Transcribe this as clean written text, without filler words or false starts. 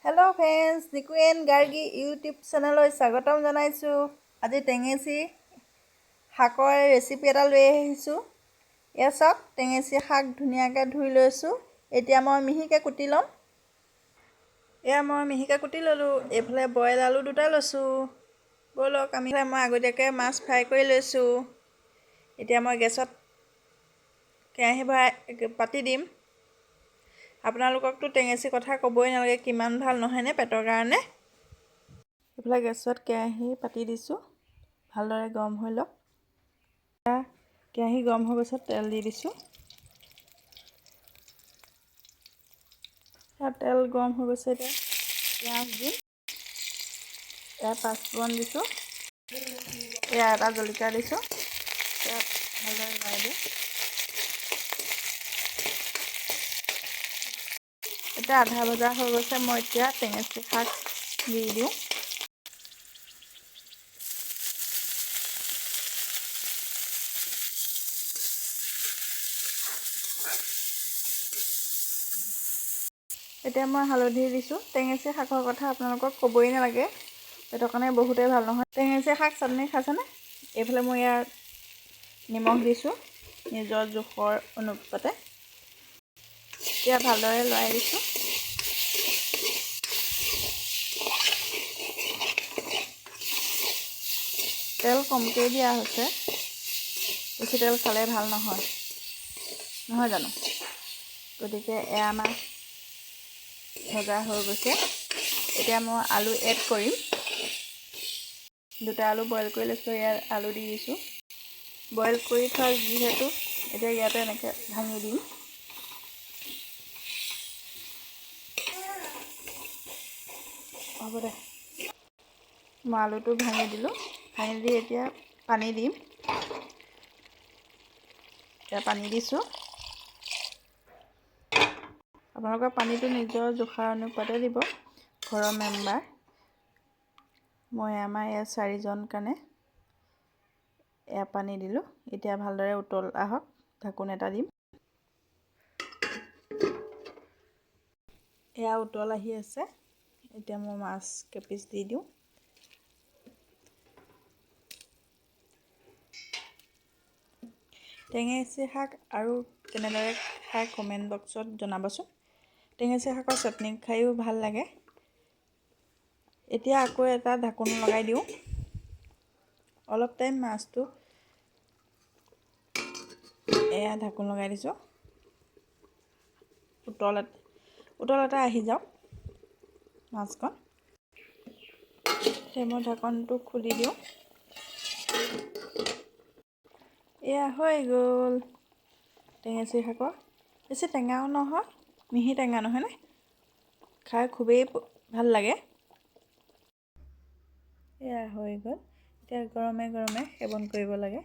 Hello friends, Niku and Gargi YouTube চেনেললৈ স্বাগতম জনাইছোঁ। আজি টেঙেচি শাকৰ ৰেচিপি এটা লৈ আহিছোঁ। এয়া চাওক, টেঙেচি শাক ধুনীয়াকৈ ধুই লৈছোঁ। এতিয়া মই মিহিকৈ কুটি ল'ম। এয়া মই মিহিকৈ কুটি ল'লোঁ। এইফালে বইল আলু দুটা লৈছোঁ। ব'লক আমি। মই আগতীয়াকৈ মাছ ফ্ৰাই কৰি লৈছোঁ। এতিয়া মই গেছত কেৰাহী ভৰাই পাতি দিম। আপোনালোককতো টেঙেচি কথা ক'বই নালাগে, কিমান ভাল নহয়নে পেটৰ কাৰণে? এইফালে গেছত কেৰাহী পাতি দিছোঁ, ভালদৰে গৰম হৈ লওক। কেৰাহী গৰম হৈ গৈছে, তেল দি দিছোঁ। তেল গৰম হৈ গৈছে, এতিয়া পিঁয়াজ দিম। এয়া পাঁচফোৰণ দিছোঁ, এয়া এটা জলকীয়া দিছোঁ। ইয়াত ভালদৰে লৰাই দিওঁ। এতিয়া আধা ভজা হৈ গৈছে, মই এতিয়া টেঙেচি শাক দি দিওঁ। এতিয়া মই হালধি দিছোঁ। টেঙেচি শাকৰ কথা আপোনালোকক ক'বই নালাগে, পেটৰ কাৰণে বহুতেই ভাল নহয়। টেঙেচি শাক চাটনি খাইছেনে? এইফালে মই ইয়াত নিমখ দিছোঁ নিজৰ জোখৰ অনুপাতে। এতিয়া ভালদৰে লৰাই দিছোঁ। তেল কমকৈ দিয়া হৈছে, বেছি তেল খালে ভাল নহয়, নহয় জানো? গতিকে এয়া আমাৰ ভজা হৈ গৈছে। এতিয়া মই আলু এড কৰিম। দুটা আলু বইল কৰি লৈছোঁ, ইয়াত আলু দি দিছোঁ। বইল কৰি থোৱা যিহেতু, এতিয়া ইয়াতে এনেকৈ ভাঙি দিম। হ'ব দে, মই আলুটো ভাঙি দিলোঁ। ভাঙি দি এতিয়া পানী দিম। এতিয়া পানী দিছোঁ। আপোনালোকৰ পানীটো নিজৰ জোখাৰ অনুপাতে দিব, ঘৰৰ মেম্বাৰ। মই আমাৰ ইয়াত চাৰিজন কাৰণে এয়া পানী দিলোঁ। এতিয়া ভালদৰে উতল আহক, ঢাকোন এটা দিম। এয়া উতল আহি আছে। এতিয়া মই মাছ কেইপিচ দি দিওঁ। টেঙেচি শাক আৰু কেনেদৰে খাই কমেণ্ট বক্সত জনাবচোন। টেঙেচি শাকৰ চাটনি খায়ো ভাল লাগে। এতিয়া আকৌ এটা ঢাকোন লগাই দিওঁ। অলপ টাইম মাছটো, এয়া ঢাকোন লগাই দিছোঁ। উতল এটা আহি যাওক মাছখন। এতিয়া মই ঢাকনটো খুলি দিওঁ। এয়া হৈ গ'ল টেঙেচি শাকৰ। বেছি টেঙাও নহয়, মিহি টেঙা নহয়নে? খাই খুবেই ভাল লাগে। এয়া হৈ গ'ল। এতিয়া গৰমে গৰমে সেৱন কৰিব লাগে।